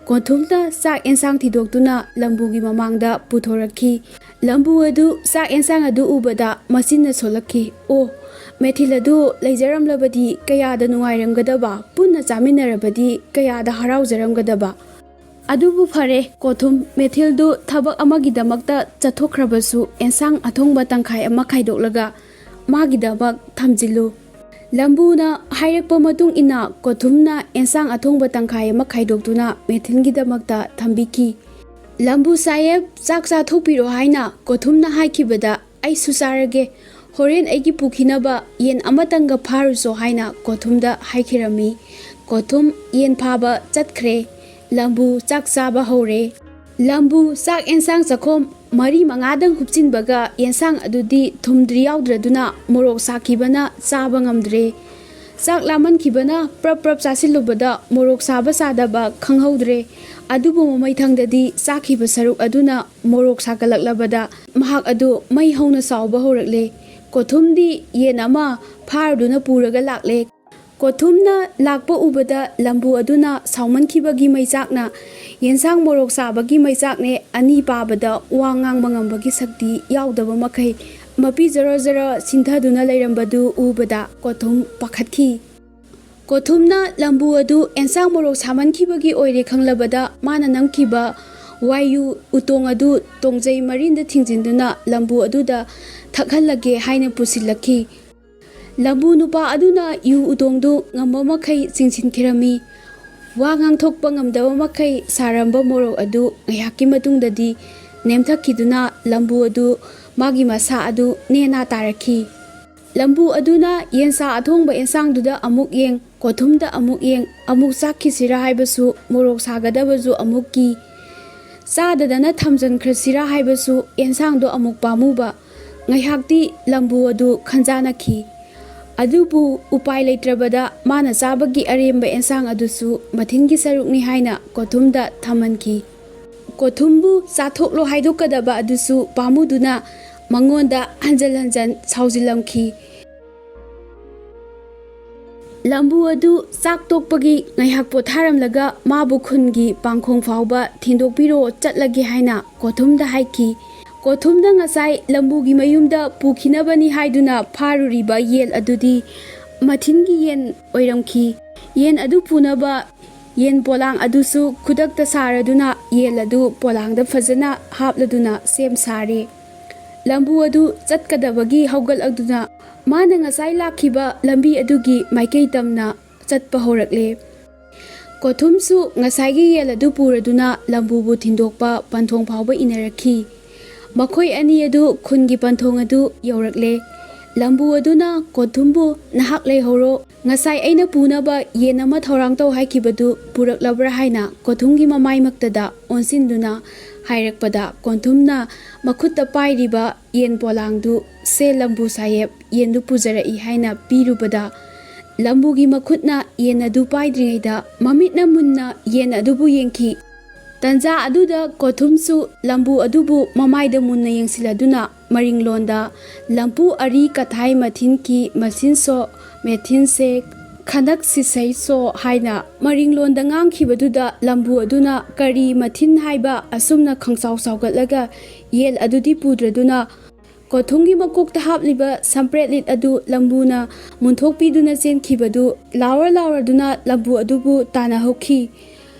ꯀꯣꯊꯨꯝꯅ ꯆꯥꯛ ꯑꯦꯟꯁꯥꯡ ꯊꯤꯗꯣꯛꯇꯨꯅ ꯂꯝꯕꯨꯒꯤ ꯃꯃꯥꯡꯗ ꯄꯨꯊꯣꯔꯛꯈꯤ꯫ ꯂꯝꯕꯨ ꯑꯗꯨ ꯆꯥꯛ ꯑꯦꯟꯁꯥꯡ ꯑꯗꯨ ꯎꯕꯗ ꯃꯆꯤꯟꯅ ꯁꯣꯜꯂꯛꯈꯤ꯫ "ꯑꯣ, ꯃꯦꯊꯤꯜ ꯑꯗꯨ ꯂꯩꯖꯔꯝꯂꯕꯗꯤ ꯀꯌꯥꯗ ꯅꯨꯡꯉꯥꯏꯔꯝꯒꯗꯕ, ꯄꯨꯟꯅ ꯆꯥꯃꯤꯟꯅꯔꯕꯗꯤ ꯀꯌꯥꯗ ꯍꯔꯥꯎꯖꯔꯝꯒꯗꯕ!" ꯑꯗꯨꯕꯨ ꯐꯔꯦ, ꯀꯣꯊꯨꯝ, ꯃꯦꯊꯤꯜꯗꯨ ꯊꯕꯛ ꯑꯃꯒꯤꯗꯃꯛꯇ ꯆꯠꯊꯣꯛꯈ꯭ꯔꯕꯁꯨ ꯑꯦꯟꯁꯥꯡ ꯑꯊꯣꯡꯕ ꯇꯪꯈꯥꯏ ꯑꯃ ꯈꯥꯏꯗꯣꯛꯂꯒ ꯃꯥꯒꯤꯗꯃꯛ ꯊꯝꯖꯤꯜꯂꯨ꯫ ꯂꯝꯕꯨꯅ ꯍꯥꯏꯔꯛꯄ ꯃꯇꯨꯡ ꯏꯟꯅ ꯀꯣꯊꯨꯝꯅ ꯑꯦꯟꯁꯥꯡ ꯑꯊꯣꯡꯕ ꯇꯪꯈꯥꯏ ꯑꯃ ꯈꯥꯏꯗꯣꯛꯇꯨꯅ ꯃꯦꯊꯤꯜꯒꯤꯗꯃꯛꯇ ꯊꯝꯕꯤꯈꯤ꯫ "ꯂꯝꯕꯨ ꯁꯥꯍꯦꯕ, ꯆꯥꯛ ꯆꯥꯊꯣꯛꯄꯤꯔꯣ" ꯍꯥꯏꯅ ꯀꯣꯊꯨꯝꯅ ꯍꯥꯏꯈꯤꯕꯗ, "ꯑꯩꯁꯨ ꯆꯥꯔꯒꯦ꯫ ꯍꯣꯔꯦꯟ ꯑꯩꯒꯤ ꯄꯨꯈꯤꯅꯕ ꯌꯦꯟ ꯑꯃꯇꯪꯒ ꯐꯥꯔꯨꯆꯣ" ꯍꯥꯏꯅ ꯀꯣꯊꯨꯝꯗ ꯍꯥꯏꯈꯤꯔꯝꯃꯤ꯫ ꯀꯣꯊꯨꯝ ꯌꯦꯟ ꯐꯥꯕ ꯆꯠꯈ꯭ꯔꯦ꯫ ꯂꯝꯕꯨ ꯆꯥꯛ ꯆꯥꯕ ꯍꯧꯔꯦ꯫ ꯂꯝꯕꯨ ꯆꯥꯛ ꯑꯦꯟꯁꯥꯡ ꯆꯥꯛꯈꯣꯝ ꯃꯔꯤ ꯃꯉꯥꯗꯪ ꯍꯨꯞꯆꯤꯟꯕꯒ ꯌꯦꯟꯁꯥꯡ ꯑꯗꯨꯗꯤ ꯊꯨꯝꯗ꯭ꯔꯤ ꯌꯥꯎꯗ꯭ꯔꯗꯨꯅ ꯃꯣꯔꯣꯛ ꯁꯥꯈꯤꯕꯅ ꯆꯥꯕ ꯉꯝꯗ꯭ꯔꯦ꯫ ꯆꯥꯛ ꯂꯥꯝꯃꯟꯈꯤꯕꯅ ꯄ꯭ꯔꯞ ꯄ꯭ꯔꯞ ꯆꯥꯁꯤꯜꯂꯨꯕꯗ ꯃꯣꯔꯣꯛ ꯁꯥꯕ ꯁꯥꯗꯕ ꯈꯪꯍꯧꯗ꯭ꯔꯦ꯫ ꯑꯗꯨꯕꯨ ꯃꯃꯩꯊꯪꯗꯗꯤ ꯆꯥꯈꯤꯕ ꯁꯔꯨꯛ ꯑꯗꯨꯅ ꯃꯣꯔꯣꯛ ꯁꯥꯒꯠꯂꯛꯂꯕꯗ ꯃꯍꯥꯛ ꯑꯗꯨ ꯃꯩ ꯍꯧꯅ ꯁꯥꯎꯕ ꯍꯧꯔꯛꯂꯦ꯫ ꯀꯣꯊꯨꯝꯗꯤ ꯌꯦꯟ ꯑꯃ ꯐꯥꯔꯗꯨꯅ ꯄꯨꯔꯒ ꯂꯥꯛꯂꯦ꯫ ꯀꯣꯊꯨꯝꯅ ꯂꯥꯛꯄ ꯎꯕꯗ ꯂꯝꯕꯨ ꯑꯗꯨꯅ ꯁꯥꯎꯃꯟꯈꯤꯕꯒꯤ ꯃꯩꯆꯥꯛꯅ, "ꯌꯦꯟꯁꯥꯡ ꯃꯣꯔꯣꯛ ꯁꯥꯕꯒꯤ ꯃꯩꯆꯥꯛꯅꯦ, ꯑꯅꯤ ꯄꯥꯕꯗ ꯋꯥ ꯉꯥꯡꯕ ꯉꯝꯕꯒꯤ ꯁꯛꯇꯤ ꯌꯥꯎꯗꯕ ꯃꯈꯩ ꯃꯄꯤ ꯖꯔꯣ ꯖꯔꯣ ꯆꯤꯟꯊꯗꯨꯅ ꯂꯩꯔꯝꯕꯗꯨ ꯎꯕꯗ ꯀꯣꯊꯨꯝ ꯄꯥꯈꯠꯈꯤ꯫ ꯀꯣꯊꯨꯝꯅ ꯂꯝꯕꯨ ꯑꯗꯨ ꯑꯦꯟꯁꯥꯡ ꯃꯣꯔꯣꯛ ꯁꯥꯃꯟꯈꯤꯕꯒꯤ ꯑꯣꯏꯔꯦ ꯈꯪꯂꯕꯗ ꯃꯥꯅ ꯅꯝꯈꯤꯕ ꯋꯥꯏꯌꯨ ꯎꯇꯣꯡ ꯑꯗꯨ ꯇꯣꯡꯖꯩ ꯃꯔꯤꯟꯗ ꯊꯤꯡꯖꯤꯟꯗꯨꯅ ꯂꯝꯕꯨ ꯑꯗꯨꯗ ꯊꯛꯍꯜꯂꯒꯦ ꯍꯥꯏꯅ ꯄꯨꯁꯤꯜꯂꯛꯈꯤ꯫ ꯂꯝꯕꯨ ꯅꯨꯄꯥ ꯑꯗꯨꯅ ꯌꯨ ꯎꯇꯣꯡꯗꯨ ꯉꯝꯕ ꯃꯈꯩ ꯆꯤꯡꯁꯤꯟꯈꯤꯔꯝꯃꯤ꯫ ꯋꯥ ꯉꯥꯡꯊꯣꯛꯄ ꯉꯝꯗꯕ ꯃꯈꯩ ꯁꯥꯔꯝꯕ ꯃꯣꯔꯣꯛ ꯑꯗꯨ ꯉꯥꯏꯍꯥꯛꯀꯤ ꯃꯇꯨꯡꯗꯗꯤ ꯅꯦꯝꯊꯈꯤꯗꯨꯅ ꯂꯝꯕꯨ ꯑꯗꯨ, ꯃꯥꯒꯤ ꯃꯁꯥ ꯑꯗꯨ ꯅꯦꯅꯥ ꯇꯥꯔꯛꯈꯤ꯫ ꯂꯝꯕꯨ ꯑꯗꯨꯅ ꯌꯦꯟꯁꯥ ꯑꯊꯣꯡꯕ ꯑꯦꯟꯁꯥꯡꯗꯨꯗ ꯑꯃꯨꯛ ꯌꯦꯡ, ꯀꯣꯊꯨꯝꯗ ꯑꯃꯨꯛ ꯌꯦꯡ, ꯑꯃꯨꯛ ꯆꯥꯛꯈꯤꯁꯤꯔꯥ ꯍꯥꯏꯕꯁꯨ, ꯃꯣꯔꯣꯛ ꯁꯥꯒꯗꯕꯁꯨ ꯑꯃꯨꯛ ꯀꯤ꯫ ꯆꯥꯗꯗꯅ ꯊꯝꯖꯟꯈ꯭ꯔꯁꯤꯔꯥ ꯍꯥꯏꯕꯁꯨ ꯑꯦꯟꯁꯥꯡꯗꯣ ꯑꯃꯨꯛ ꯄꯥꯝꯃꯨꯕ꯫ ꯉꯥꯏꯍꯥꯛꯇꯤ ꯂꯝꯕꯨ ꯑꯗꯨ ꯈꯟꯖꯥꯅꯈꯤ꯫ ꯑꯗꯨꯕꯨ ꯎꯄꯥꯏ ꯂꯩꯇ꯭ꯔꯕꯗ ꯃꯥꯅ ꯆꯥꯕꯒꯤ ꯑꯔꯦꯝꯕ ꯑꯦꯟꯁꯥꯡ ꯑꯗꯨꯁꯨ ꯃꯊꯤꯟꯒꯤ ꯁꯔꯨꯛꯅꯤ ꯍꯥꯏꯅ ꯀꯣꯊꯨꯝꯗ ꯊꯝꯍꯟꯈꯤ꯫ ꯀꯣꯊꯨꯝꯕꯨ ꯆꯥꯊꯣꯛꯂꯣ ꯍꯥꯏꯗꯣꯛꯀꯗꯕ ꯑꯗꯨꯁꯨ ꯄꯥꯝꯃꯨꯗꯨꯅ ꯃꯉꯣꯟꯗ ꯍꯟꯖꯟ ꯍꯟꯖꯟ ꯁꯥꯎꯖꯤꯜꯂꯝꯈꯤ꯫ ꯂꯝꯕꯨ ꯑꯗꯨ ꯆꯥꯛ ꯇꯣꯛꯄꯒꯤ ꯉꯥꯏꯍꯥꯛ ꯄꯣꯊꯥꯔꯝꯂꯒ ꯃꯥꯕꯨ ꯈꯨꯟꯒꯤ ꯄꯥꯡꯈꯣꯡ ꯐꯥꯎꯕ ꯊꯤꯟꯗꯣꯛꯄꯤꯔꯣ, ꯆꯠꯂꯒꯦ ꯍꯥꯏꯅ ꯀꯣꯊꯨꯝꯗ ꯍꯥꯏꯈꯤ꯫ ꯀꯣꯊꯨꯝꯗ ꯉꯁꯥꯏ ꯂꯝꯕꯨꯒꯤ ꯃꯌꯨꯝꯗ ꯄꯨꯈꯤꯅꯕꯅꯤ ꯍꯥꯏꯗꯨꯅ ꯐꯥꯔꯨꯔꯤꯕ ꯌꯦꯟ ꯑꯗꯨꯗꯤ ꯃꯊꯤꯟꯒꯤ ꯌꯦꯟ ꯑꯣꯏꯔꯝꯈꯤ꯫ ꯌꯦꯟ ꯑꯗꯨ ꯄꯨꯅꯕ ꯌꯦꯟ ꯄꯣꯂꯥꯡ ꯑꯗꯨꯁꯨ ꯈꯨꯗꯛꯇ ꯁꯥꯔꯗꯨꯅ ꯌꯦꯟ ꯑꯗꯨ ꯄꯣꯂꯥꯡꯗ ꯐꯖꯅ ꯍꯥꯞꯂꯗꯨꯅ ꯁꯦꯝ ꯁꯥꯔꯦ꯫ ꯂꯝꯕꯨ ꯑꯗꯨ ꯆꯠꯀꯗꯕꯒꯤ ꯍꯧꯒꯠꯂꯗꯨꯅ ꯃꯥꯅ ꯉꯁꯥꯏ ꯂꯥꯛꯈꯤꯕ ꯂꯝꯕꯤ ꯑꯗꯨꯒꯤ ꯃꯥꯏꯀꯩ ꯇꯝꯅ ꯆꯠꯄ ꯍꯧꯔꯛꯂꯦ꯫ ꯀꯣꯊꯨꯝꯁꯨ ꯉꯁꯥꯏꯒꯤ ꯌꯦꯟ ꯑꯗꯨ ꯄꯨꯔꯗꯨꯅ ꯂꯝꯕꯨꯕꯨ ꯊꯤꯟꯗꯣꯛꯄ ꯄꯟꯊꯣꯡ ꯐꯥꯎꯕ ꯏꯟꯅꯔꯛꯈꯤ꯫ ꯃꯈꯣꯏ ꯑꯅꯤ ꯑꯗꯨ ꯈꯨꯟꯒꯤ ꯄꯟꯊꯣꯡ ꯑꯗꯨ ꯌꯧꯔꯛꯂꯦ꯫ ꯂꯝꯕꯨ ꯑꯗꯨꯅ ꯀꯣꯊꯨꯝꯕꯨ, "ꯅꯍꯥꯛ ꯂꯩꯍꯧꯔꯣ, ꯉꯁꯥꯏ ꯑꯩꯅ ꯄꯨꯅꯕ ꯌꯦꯟ ꯑꯃ ꯊꯧꯔꯥꯡ ꯇꯧ ꯍꯥꯏꯈꯤꯕꯗꯨ ꯄꯨꯔꯛꯂꯕ꯭ꯔꯥ?" ꯍꯥꯏꯅ ꯀꯣꯊꯨꯝꯒꯤ ꯃꯃꯥꯏꯃꯛꯇꯗ ꯑꯣꯟꯁꯤꯟꯗꯨꯅ ꯍꯥꯏꯔꯛꯄꯗ, ꯀꯣꯟꯊꯨꯝꯅ ꯃꯈꯨꯠꯇ ꯄꯥꯏꯔꯤꯕ ꯌꯦꯟ ꯄꯣꯂꯥꯡꯗꯨ, "ꯁꯦ ꯂꯝꯕꯨ ꯁꯥꯍꯦꯕ, ꯌꯦꯟꯗꯨ ꯄꯨꯖꯔꯛꯏ" ꯍꯥꯏꯅ ꯄꯤꯔꯨꯕꯗ, ꯂꯝꯕꯨꯒꯤ ꯃꯈꯨꯠꯅ ꯌꯦꯟ ꯑꯗꯨ ꯄꯥꯏꯗ꯭ꯔꯤꯉꯩꯗ ꯃꯃꯤꯠꯅ ꯃꯨꯟꯅ ꯌꯦꯟ ꯑꯗꯨꯕꯨ ꯌꯦꯡꯈꯤ꯫ ꯇꯟꯖꯥ ꯑꯗꯨꯗ ꯀꯣꯊꯨꯝꯁꯨ ꯂꯝꯕꯨ ꯑꯗꯨꯕꯨ ꯃꯃꯥꯏꯗ ꯃꯨꯟꯅ ꯌꯦꯡꯁꯤꯜꯂꯗꯨꯅ, ꯃꯔꯤꯡꯂꯣꯟꯗ, "ꯂꯝꯄꯨ ꯑꯔꯤ ꯀꯊꯥꯏ ꯃꯊꯤꯟ ꯀꯤ ꯃꯁꯤꯟ ꯁꯣ, ꯃꯦꯊꯤꯟ ꯁꯦ ꯈꯅꯛ ꯁꯤꯁꯩ ꯁꯣ" ꯍꯥꯏꯅ ꯃꯔꯤꯡꯂꯣꯟꯗ ꯉꯥꯡꯈꯤꯕꯗꯨꯗ, ꯂꯝꯕꯨ ꯑꯗꯨꯅ "ꯀꯔꯤ ꯃꯊꯤꯟ ꯍꯥꯏꯕ?" ꯑꯁꯨꯝꯅ ꯈꯪꯁꯥꯎ ꯁꯥꯎꯒꯠꯂꯒ ꯌꯦꯟ ꯑꯗꯨꯗꯤ ꯄꯨꯗ꯭ꯔꯗꯨꯅ, ꯀꯣꯊꯨꯝꯒꯤ ꯃꯀꯣꯛꯇ ꯍꯥꯞꯂꯤꯕ ꯁꯝꯄ꯭ꯔꯦꯠꯂꯤꯠ ꯑꯗꯨ ꯂꯝꯕꯨꯅ ꯃꯨꯟꯊꯣꯛꯄꯤꯗꯨꯅ ꯆꯦꯟꯈꯤꯕꯗꯨ, ꯂꯥꯎꯔ ꯂꯥꯎꯔꯗꯨꯅ ꯂꯝꯕꯨ ꯑꯗꯨꯕꯨ ꯇꯥꯟꯅꯍꯧꯈꯤ꯫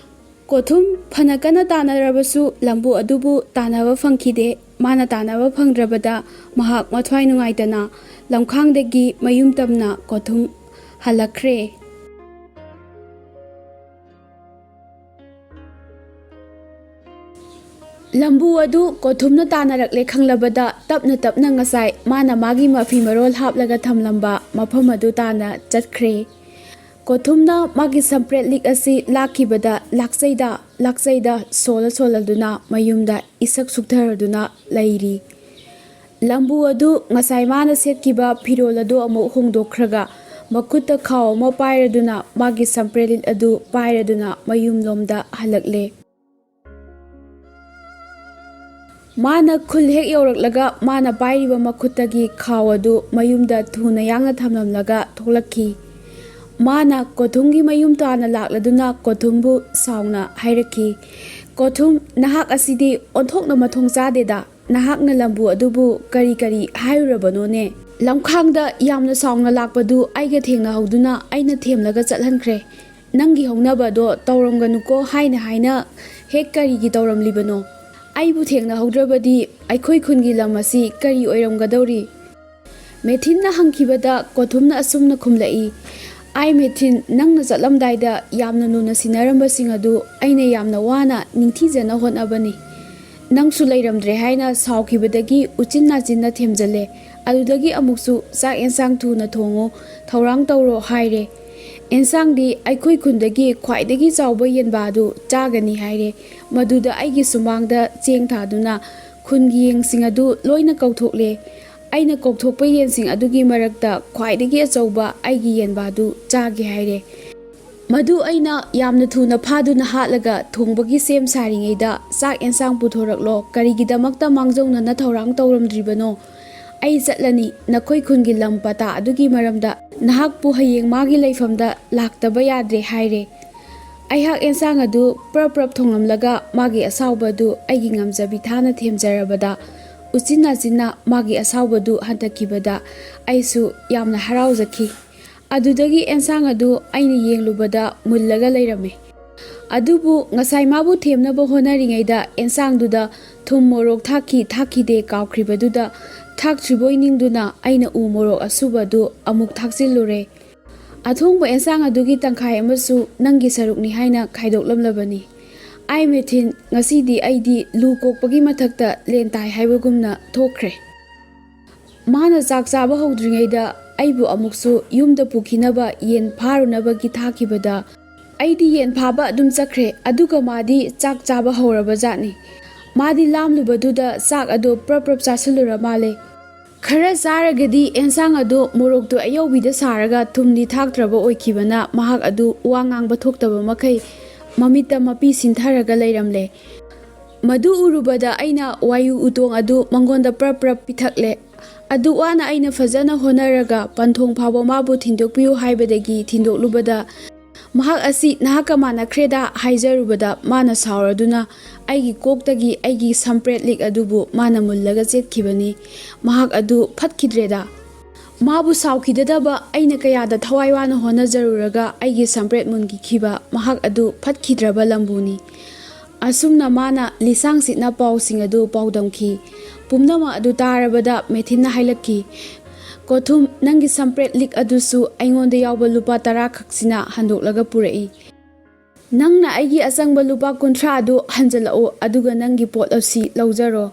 ꯀꯣꯊꯨꯝ ꯐꯅ ꯀꯟꯅ ꯇꯥꯟꯅꯔꯕꯁꯨ ꯂꯝꯕꯨ ꯑꯗꯨꯕꯨ ꯇꯥꯟꯅꯕ ꯐꯪꯈꯤꯗꯦ꯫ ꯃꯥꯅ ꯇꯥꯟꯅꯕ ꯐꯪꯗ꯭ꯔꯕꯗ ꯃꯍꯥꯛ ꯃꯊ꯭ꯋꯥꯏ ꯅꯨꯡꯉꯥꯏꯇꯅ ꯂꯝꯈꯥꯡꯗꯒꯤ ꯃꯌꯨꯝ ꯇꯝꯅ ꯀꯣꯊꯨꯝ ꯍꯜꯂꯛꯈ꯭ꯔꯦ꯫ ꯂꯝꯕꯨ ꯑꯗꯨ ꯀꯣꯊꯨꯝꯅ ꯇꯥꯟꯅꯔꯛꯂꯦ ꯈꯪꯂꯕꯗ, ꯇꯞꯅ ꯇꯞꯅ ꯉꯁꯥꯏ ꯃꯥꯅ ꯃꯥꯒꯤ ꯃꯐꯤ ꯃꯔꯣꯜ ꯍꯥꯞꯂꯒ ꯊꯝꯂꯝꯕ ꯃꯐꯝ ꯑꯗꯨ ꯇꯥꯟꯅ ꯆꯠꯈ꯭ꯔꯦ꯫ ꯀꯣꯊꯨꯝꯅ ꯃꯥꯒꯤ ꯁꯝꯄ꯭ꯔꯦꯠ ꯂꯤꯛ ꯑꯁꯤ ꯂꯥꯛꯈꯤꯕꯗ ꯂꯥꯛꯆꯩꯗ ꯂꯥꯛꯆꯩꯗ ꯁꯣꯜꯂ ꯁꯣꯜꯂꯗꯨꯅ ꯃꯌꯨꯝꯗ ꯏꯁꯛ ꯁꯨꯛꯊꯔꯗꯨꯅ ꯂꯩꯔꯤ꯫ ꯂꯝꯕꯨ ꯑꯗꯨ ꯉꯁꯥꯏ ꯃꯥꯅ ꯁꯦꯠꯈꯤꯕ ꯐꯤꯔꯣꯜ ꯑꯗꯨ ꯑꯃꯨꯛ ꯍꯣꯡꯗꯣꯛꯈ꯭ꯔꯒ, ꯃꯈꯨꯠꯇ ꯈꯥꯎ ꯑꯃ ꯄꯥꯏꯔꯗꯨꯅ, ꯃꯥꯒꯤ ꯁꯝꯄ꯭ꯔꯦꯠ ꯂꯤꯛ ꯑꯗꯨ ꯄꯥꯏꯔꯗꯨꯅ ꯃꯌꯨꯝꯂꯣꯝꯗ ꯍꯜꯂꯛꯂꯦ꯫ ꯃꯥꯅ ꯈꯨꯜ ꯍꯦꯛ ꯌꯧꯔꯛꯂꯒ, ꯃꯥꯅ ꯄꯥꯏꯔꯤꯕ ꯃꯈꯨꯠꯇꯒꯤ ꯈꯥꯎ ꯑꯗꯨ ꯃꯌꯨꯝꯗ ꯊꯨꯅ ꯌꯥꯡꯅ ꯊꯝꯂꯝꯂꯒ ꯊꯣꯛꯂꯛꯈꯤ꯫ ꯃꯥꯅ ꯀꯣꯊꯨꯝꯒꯤ ꯃꯌꯨꯝ ꯇꯥꯟꯅ ꯂꯥꯛꯂꯗꯨꯅ ꯀꯣꯊꯨꯝꯕꯨ ꯁꯥꯎꯅ ꯍꯥꯏꯔꯛꯈꯤ, "ꯀꯣꯊꯨꯝ, ꯅꯍꯥꯛ ꯑꯁꯤꯗꯤ ꯑꯣꯟꯊꯣꯛꯅ ꯃꯊꯣꯡ ꯆꯥꯗꯦꯗ꯫ ꯅꯍꯥꯛꯅ ꯂꯝꯕꯨ ꯑꯗꯨꯕꯨ ꯀꯔꯤ ꯀꯔꯤ ꯍꯥꯏꯔꯨꯔꯕꯅꯣꯅꯦ? ꯂꯝꯈꯥꯡꯗ ꯌꯥꯝꯅ ꯁꯥꯎꯅ ꯂꯥꯛꯄꯗꯨ ꯑꯩꯒ ꯊꯦꯡꯅꯍꯧꯗꯨꯅ ꯑꯩꯅ ꯊꯦꯝꯂꯒ ꯆꯠꯍꯟꯈ꯭ꯔꯦ꯫ ꯅꯪꯒꯤ ꯍꯧꯅꯕꯗꯣ ꯇꯧꯔꯝꯒꯅꯨꯀꯣ ꯍꯥꯏꯅ ꯍꯥꯏꯅ ꯍꯦꯛ ꯀꯔꯤꯒꯤ ꯇꯧꯔꯝꯂꯤꯕꯅꯣ? ꯑꯩꯕꯨ ꯊꯦꯡꯅꯍꯧꯗ꯭ꯔꯕꯗꯤ ꯑꯩꯈꯣꯏ ꯈꯨꯟꯒꯤ ꯂꯝ ꯑꯁꯤ ꯀꯔꯤ ꯑꯣꯏꯔꯝꯒꯗꯧꯔꯤ?" ꯃꯦꯊꯤꯟꯅ ꯍꯪꯈꯤꯕꯗ ꯀꯣꯊꯨꯝꯅ ꯑꯁꯨꯝꯅ ꯈꯨꯝꯂꯛꯏ, "ꯑꯥꯏ ꯃꯦꯊꯤꯟ, ꯅꯪꯅ ꯆꯠꯂꯝꯗꯥꯏꯗ ꯌꯥꯝꯅ ꯂꯨꯅ ꯁꯤꯟꯅꯔꯝꯕꯁꯤꯡ ꯑꯗꯨ ꯑꯩꯅ ꯌꯥꯝꯅ ꯋꯥꯅ ꯅꯤꯡꯊꯤꯖꯅ ꯍꯣꯠꯅꯕꯅꯤ꯫ ꯅꯪꯁꯨ ꯂꯩꯔꯝꯗ꯭ꯔꯦ ꯍꯥꯏꯅ ꯁꯥꯎꯈꯤꯕꯗꯒꯤ ꯎꯆꯤꯟ ꯅꯥꯆꯤꯟꯅ ꯊꯦꯝꯖꯤꯜꯂꯦ꯫ ꯑꯗꯨꯗꯒꯤ ꯑꯃꯨꯛꯁꯨ ꯆꯥꯛ ꯑꯦꯟꯁꯥꯡ ꯊꯨꯅ ꯊꯣꯡꯉꯨ, ꯊꯧꯔꯥꯡ ꯇꯧꯔꯣ ꯍꯥꯏꯔꯦ꯫ "ꯑꯦꯟꯁꯥꯡꯗꯤ ꯑꯩꯈꯣꯏ ꯈꯨꯟꯗꯒꯤ ꯈ꯭ꯋꯥꯏꯗꯒꯤ ꯆꯥꯎꯕ ꯌꯦꯟꯕꯥ ꯑꯗꯨ ꯆꯥꯒꯅꯤ" ꯍꯥꯏꯔꯦ꯫ ꯃꯗꯨꯗ ꯑꯩꯒꯤ ꯁꯨꯃꯥꯡꯗ ꯆꯦꯡ ꯊꯥꯗꯨꯅ ꯈꯨꯟꯒꯤ ꯌꯦꯟꯁꯤꯡ ꯑꯗꯨ ꯂꯣꯏꯅ ꯀꯧꯊꯣꯛꯂꯦ꯫ ꯑꯩꯅ ꯀꯧꯊꯣꯛꯄ ꯌꯦꯟꯁꯤꯡ ꯑꯗꯨꯒꯤ ꯃꯔꯛꯇ ꯈ꯭ꯋꯥꯏꯗꯒꯤ ꯑꯆꯧꯕ ꯑꯩꯒꯤ ꯌꯦꯟꯕꯥ ꯑꯗꯨ ꯆꯥꯒꯦ ꯍꯥꯏꯔꯦ꯫ ꯃꯗꯨ ꯑꯩꯅ ꯌꯥꯝꯅ ꯊꯨꯅ ꯐꯥꯗꯨꯅ ꯍꯥꯠꯂꯒ ꯊꯣꯡꯕꯒꯤ ꯁꯦꯝ ꯁꯥꯔꯤꯉꯩꯗ, "ꯆꯥꯛ ꯑꯦꯟꯁꯥꯡ ꯄꯨꯊꯣꯔꯛꯂꯣ, ꯀꯔꯤꯒꯤꯗꯃꯛꯇ ꯃꯥꯡꯖꯧꯅꯅ ꯊꯧꯔꯥꯡ ꯇꯧꯔꯝꯗ꯭ꯔꯤꯕꯅꯣ? ꯑꯩ ꯆꯠꯂꯅꯤ, ꯅꯈꯣꯏ ꯈꯨꯟꯒꯤ ꯂꯝ ꯄꯇꯥ ꯑꯗꯨꯒꯤ ꯃꯔꯝꯗ ꯅꯍꯥꯛꯄꯨ ꯍꯌꯦꯡ ꯃꯥꯒꯤ ꯂꯩꯐꯝꯗ ꯂꯥꯛꯇꯕ ꯌꯥꯗ꯭ꯔꯦ" ꯍꯥꯏꯔꯦ꯫ ꯑꯩꯍꯥꯛ ꯑꯦꯟꯁꯥꯡ ꯑꯗꯨ ꯄ꯭ꯔꯞ ꯄ꯭ꯔꯞ ꯊꯣꯡꯂꯝꯂꯒ ꯃꯥꯒꯤ ꯑꯁꯥꯎꯕ ꯑꯗꯨ ꯑꯩꯒꯤ ꯉꯝꯖꯕꯤ ꯊꯥꯅ ꯊꯦꯝꯖꯔꯕꯗ, ꯎꯆꯤꯟ ꯅꯥꯆꯤꯟꯅ ꯃꯥꯒꯤ ꯑꯁꯥꯎꯕꯗꯨ ꯍꯟꯊꯈꯤꯕꯗ ꯑꯩꯁꯨ ꯌꯥꯝꯅ ꯍꯔꯥꯎꯖꯈꯤ꯫ ꯑꯗꯨꯗꯒꯤ ꯑꯦꯟꯁꯥꯡ ꯑꯗꯨ ꯑꯩꯅ ꯌꯦꯡꯂꯨꯕꯗ ꯃꯨꯜꯂꯒ ꯂꯩꯔꯝꯃꯤ꯫ ꯑꯗꯨꯕꯨ ꯉꯁꯥꯏ ꯃꯥꯕꯨ ꯊꯦꯝꯅꯕ ꯍꯣꯠꯅꯔꯤꯉꯩꯗ ꯑꯦꯟꯁꯥꯡꯗꯨꯗ ꯊꯨꯝ ꯃꯣꯔꯣꯛ ꯊꯥꯛꯈꯤ ꯊꯥꯛꯈꯤꯗꯦ ꯀꯥꯎꯈ꯭ꯔꯤꯕꯗꯨꯗ, ꯊꯥꯛꯇ꯭ꯔꯤꯕꯣꯏ ꯅꯤꯡꯗꯨꯅ ꯑꯩꯅ ꯎ ꯃꯣꯔꯣꯛ ꯑꯁꯨꯕ ꯑꯗꯨ ꯑꯃꯨꯛ ꯊꯥꯛꯆꯤꯜꯂꯨꯔꯦ꯫ ꯑꯊꯣꯡꯕ ꯑꯦꯟꯁꯥꯡ ꯑꯗꯨꯒꯤ ꯇꯪꯈꯥꯏ ꯑꯃꯁꯨ ꯅꯪꯒꯤ ꯁꯔꯨꯛꯅꯤ ꯍꯥꯏꯅ ꯈꯥꯏꯗꯣꯛꯂꯝꯂꯕꯅꯤ꯫ ꯑꯥꯏ ꯃꯦꯊꯤꯟ, ꯉꯁꯤꯗꯤ ꯑꯩꯗꯤ ꯂꯨ ꯀꯣꯛꯄꯒꯤ ꯃꯊꯛꯇ ꯂꯦꯟ ꯇꯥꯏ ꯍꯥꯏꯕꯒꯨꯝꯅ ꯊꯣꯛꯈ꯭ꯔꯦ꯫ ꯃꯥꯅ ꯆꯥꯛ ꯆꯥꯕ ꯍꯧꯗ꯭ꯔꯤꯉꯩꯗ ꯑꯩꯕꯨ ꯑꯃꯨꯛꯁꯨ ꯌꯨꯝꯗ ꯄꯨꯈꯤꯅꯕ ꯌꯦꯟ ꯐꯥꯔꯨꯅꯕꯒꯤ ꯊꯥꯈꯤꯕꯗ, ꯑꯩꯗꯤ ꯌꯦꯟ ꯐꯥꯕ ꯑꯗꯨꯝ ꯆꯠꯈ꯭ꯔꯦ, ꯑꯗꯨꯒ ꯃꯥꯗꯤ ꯆꯥꯛ ꯆꯥꯕ ꯍꯧꯔꯕ ꯖꯥꯠꯅꯤ꯫ ꯃꯥꯗꯤ ꯂꯥꯝꯂꯨꯕꯗꯨꯗ ꯆꯥꯛ ꯑꯗꯨ ꯄ꯭ꯔꯞ ꯄ꯭ꯔꯞ ꯆꯥꯁꯤꯜꯂꯨꯔ ꯃꯥꯜꯂꯦ꯫ ꯈꯔ ꯆꯥꯔꯒꯗꯤ ꯑꯦꯟꯁꯥꯡ ꯑꯗꯨ ꯃꯣꯔꯣꯛꯇꯨ ꯑꯌꯧꯕꯤꯗ ꯁꯥꯔꯒ ꯊꯨꯝꯗꯤ ꯊꯥꯛꯇ꯭ꯔꯕ ꯑꯣꯏꯈꯤꯕꯅ ꯃꯍꯥꯛ ꯑꯗꯨ ꯋꯥ ꯉꯥꯡꯕ ꯊꯣꯛꯇꯕ ꯃꯈꯩ ꯃꯃꯤꯠꯇ ꯃꯄꯤ ꯁꯤꯟꯊꯔꯒ ꯂꯩꯔꯝꯂꯦ꯫ ꯃꯗꯨ ꯎꯔꯨꯕꯗ ꯑꯩꯅ ꯋꯥꯏꯌꯨ ꯎꯇꯣꯡ ꯑꯗꯨ ꯃꯉꯣꯟꯗ ꯄ꯭ꯔꯞ ꯄ꯭ꯔꯞ ꯄꯤꯊꯛꯂꯦ꯫ ꯑꯗꯨ ꯋꯥꯅ ꯑꯩꯅ ꯐꯖꯅ ꯍꯣꯠꯅꯔꯒ ꯄꯟꯊꯣꯡ ꯐꯥꯎꯕ ꯃꯥꯕꯨ ꯊꯤꯟꯗꯣꯛꯄꯤꯌꯨ ꯍꯥꯏꯕꯗꯒꯤ ꯊꯤꯟꯗꯣꯛꯂꯨꯕꯗ, "ꯃꯍꯥꯛ ꯑꯁꯤ ꯅꯍꯥꯛꯀ ꯃꯥꯟꯅꯈ꯭ꯔꯦꯗ" ꯍꯥꯏꯖꯔꯨꯕꯗ ꯃꯥꯅ ꯁꯥꯎꯔꯗꯨꯅ ꯑꯩꯒꯤ ꯀꯣꯛꯇꯒꯤ ꯑꯩꯒꯤ ꯁꯝꯄ꯭ꯔꯦꯠ ꯂꯤꯛ ꯑꯗꯨꯕꯨ ꯃꯥꯅ ꯃꯨꯜꯂꯒ ꯆꯦꯠꯈꯤꯕꯅꯤ꯫ ꯃꯍꯥꯛ ꯑꯗꯨ ꯐꯠꯈꯤꯗ꯭ꯔꯦꯗ꯫ ꯃꯥꯕꯨ ꯁꯥꯎꯈꯤꯗꯗꯕ ꯑꯩꯅ ꯀꯌꯥꯗ ꯊꯋꯥꯏ ꯋꯥꯅ ꯍꯣꯠꯅꯖꯔꯨꯔꯒ ꯑꯩꯒꯤ ꯁꯝꯄ꯭ꯔꯦꯠ ꯃꯨꯟꯈꯤꯈꯤꯕ ꯃꯍꯥꯛ ꯑꯗꯨ ꯐꯠꯈꯤꯗ꯭ꯔꯕ ꯂꯝꯕꯨꯅꯤ꯫ ꯑꯁꯨꯝꯅ ꯃꯥꯅ ꯂꯤꯁꯥꯡ ꯁꯤꯠꯅ ꯄꯥꯎꯁꯤꯡ ꯑꯗꯨ ꯄꯥꯎꯗꯝꯈꯤ꯫ ꯄꯨꯝꯅꯃꯛ ꯑꯗꯨ ꯇꯥꯔꯕꯗ ꯃꯦꯊꯤꯟꯅ ꯍꯥꯏꯂꯛꯈꯤ, "ꯀꯣꯊꯨꯝ, ꯅꯪꯒꯤ ꯁꯝꯄ꯭ꯔꯦꯠ ꯂꯤꯛ ꯑꯗꯨꯁꯨ ꯑꯩꯉꯣꯟꯗ ꯌꯥꯎꯕ ꯂꯨꯄꯥ ꯇꯔꯥ ꯈꯛꯁꯤꯅ ꯍꯟꯗꯣꯛꯂꯒ ꯄꯨꯔꯛꯏ꯫ ꯅꯪꯅ ꯑꯩꯒꯤ ꯑꯆꯪꯕ ꯂꯨꯄꯥ ꯀꯨꯟꯊ꯭ꯔꯥ ꯑꯗꯨ ꯍꯟꯖꯤꯜꯂꯛꯎ, ꯑꯗꯨꯒ ꯅꯪꯒꯤ ꯄꯣꯠ ꯑꯁꯤ ꯂꯧꯖꯔꯣ"꯫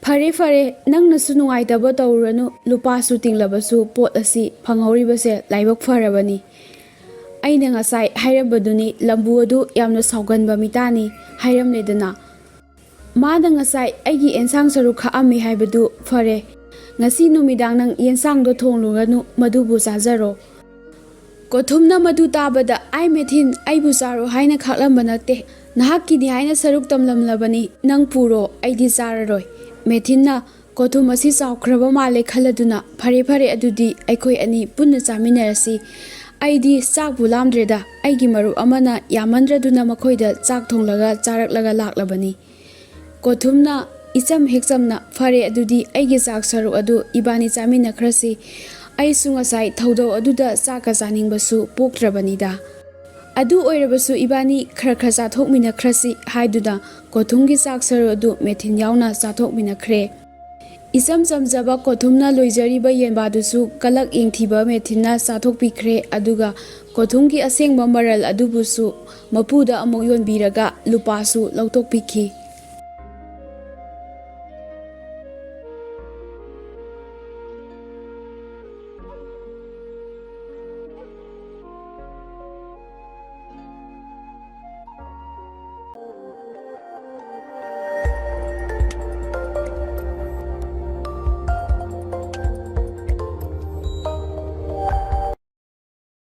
"ꯐꯔꯦ, ꯐꯔꯦ, ꯅꯪꯅꯁꯨ ꯅꯨꯡꯉꯥꯏꯇꯕ ꯇꯧꯔꯨꯔꯅꯨ, ꯂꯨꯄꯥꯁꯨ ꯇꯤꯡꯂꯕꯁꯨ ꯄꯣꯠ ꯑꯁꯤ ꯐꯪꯍꯧꯔꯤꯕꯁꯦ ꯂꯥꯏꯕꯛ ꯐꯔꯕꯅꯤ"꯫ ꯑꯩꯅ ꯉꯁꯥꯏ ꯍꯥꯏꯔꯝꯕꯗꯨꯅꯤ, ꯂꯝꯕꯨ ꯑꯗꯨ ꯌꯥꯝꯅ ꯁꯥꯎꯒꯟꯕ ꯃꯤꯇꯥꯅꯤ ꯍꯥꯏꯔꯝꯂꯦꯗꯅ꯫ ꯃꯥꯅ ꯉꯁꯥꯏ ꯑꯩꯒꯤ ꯑꯦꯟꯁꯥꯡ ꯁꯔꯨꯛ ꯈꯥꯛꯑꯝꯃꯤ ꯍꯥꯏꯕꯗꯨ ꯐꯔꯦ꯫ ꯉꯁꯤ ꯅꯨꯃꯤꯗꯥꯡ ꯅꯪ ꯌꯦꯟꯁꯥꯡꯗꯣ ꯊꯣꯡꯂꯨꯔꯅꯨ, ꯃꯗꯨꯕꯨ ꯆꯥꯖꯔꯣ꯫ ꯀꯣꯊꯨꯝꯅ ꯃꯗꯨ ꯇꯥꯕꯗ, "ꯑꯥꯏ ꯃꯦꯊꯤꯟ, ꯑꯩꯕꯨ ꯆꯥꯔꯣ ꯍꯥꯏꯅ ꯈꯥꯛꯂꯝꯕ ꯅꯠꯇꯦ꯫ ꯅꯍꯥꯛꯀꯤꯅꯤ ꯍꯥꯏꯅ ꯁꯔꯨꯛ ꯇꯝꯂꯝꯂꯕꯅꯤ꯫ ꯅꯪ ꯄꯨꯔꯣ, ꯑꯩꯗꯤ ꯆꯥꯔꯔꯣꯏ꯫" ꯃꯦꯊꯤꯟꯅ, "ꯀꯣꯊꯨꯝ ꯑꯁꯤ ꯆꯥꯎꯈ꯭ꯔꯕ ꯃꯥꯜꯂꯦ" ꯈꯜꯂꯗꯨꯅ, "ꯐꯔꯦ, ꯐꯔꯦ, ꯑꯗꯨꯗꯤ ꯑꯩꯈꯣꯏ ꯑꯅꯤ ꯄꯨꯟꯅ ꯆꯥꯃꯤꯟꯅꯔꯁꯤ꯫ ꯑꯩꯗꯤ ꯆꯥꯛꯄꯨ ꯂꯥꯝꯗ꯭ꯔꯦꯗ꯫ ꯑꯩꯒꯤ ꯃꯔꯨꯞ ꯑꯃꯅ ꯌꯥꯝꯃꯟꯗ꯭ꯔꯗꯨꯅ ꯃꯈꯣꯏꯗ ꯆꯥꯛ ꯊꯣꯡꯂꯒ ꯆꯥꯔꯛꯂꯒ ꯂꯥꯛꯂꯕꯅꯤ꯫" ꯀꯣꯊꯨꯝꯅ ꯏꯆꯝ ꯍꯦꯛ ꯆꯝꯅ, "ꯐꯔꯦ, ꯑꯗꯨꯗꯤ ꯑꯩꯒꯤ ꯆꯥꯛ ꯁꯔꯨꯛ ꯑꯗꯨ ꯏꯕꯥꯅꯤ ꯆꯥꯃꯤꯟꯅꯈ꯭ꯔꯁꯤ꯫ ꯑꯩꯁꯨ ꯉꯁꯥꯏ ꯊꯧꯗꯧ ꯑꯗꯨꯗ ꯆꯥꯛꯀ ꯆꯥꯅꯤꯡꯕꯁꯨ ꯄꯣꯛꯇ꯭ꯔꯕꯅꯤꯗ꯫ ꯑꯗꯨ ꯑꯣꯏꯔꯕꯁꯨ ꯏꯕꯥꯅꯤ ꯈꯔ ꯈꯔ ꯆꯥꯊꯣꯛꯃꯤꯟꯅꯈ꯭ꯔꯁꯤ" ꯍꯥꯏꯗꯨꯅ ꯀꯣꯊꯨꯝꯒꯤ ꯆꯥꯛ ꯁꯔꯨꯛ ꯑꯗꯨ ꯃꯦꯊꯤꯟ ꯌꯥꯎꯅ ꯆꯥꯊꯣꯛꯃꯤꯟꯅꯈ꯭ꯔꯦ꯫ ꯏꯆꯝ ꯆꯝꯖꯕ ꯀꯣꯊꯨꯝꯅ ꯂꯣꯏꯖꯔꯤꯕ ꯌꯦꯟꯕꯥꯗꯨꯁꯨ ꯀꯂꯛ ꯌꯦꯡꯊꯤꯕ ꯃꯦꯊꯤꯟꯅ ꯆꯥꯊꯣꯛꯄꯤꯈ꯭ꯔꯦ꯫ ꯑꯗꯨꯒ ꯀꯣꯊꯨꯝꯒꯤ ꯑꯁꯦꯡꯕ ꯃꯔꯜ ꯑꯗꯨꯕꯨꯁꯨ ꯃꯄꯨꯗ ꯑꯃꯨꯛ ꯌꯣꯟꯕꯤꯔꯒ ꯂꯨꯄꯥꯁꯨ ꯂꯧꯊꯣꯛꯄꯤꯈꯤ꯫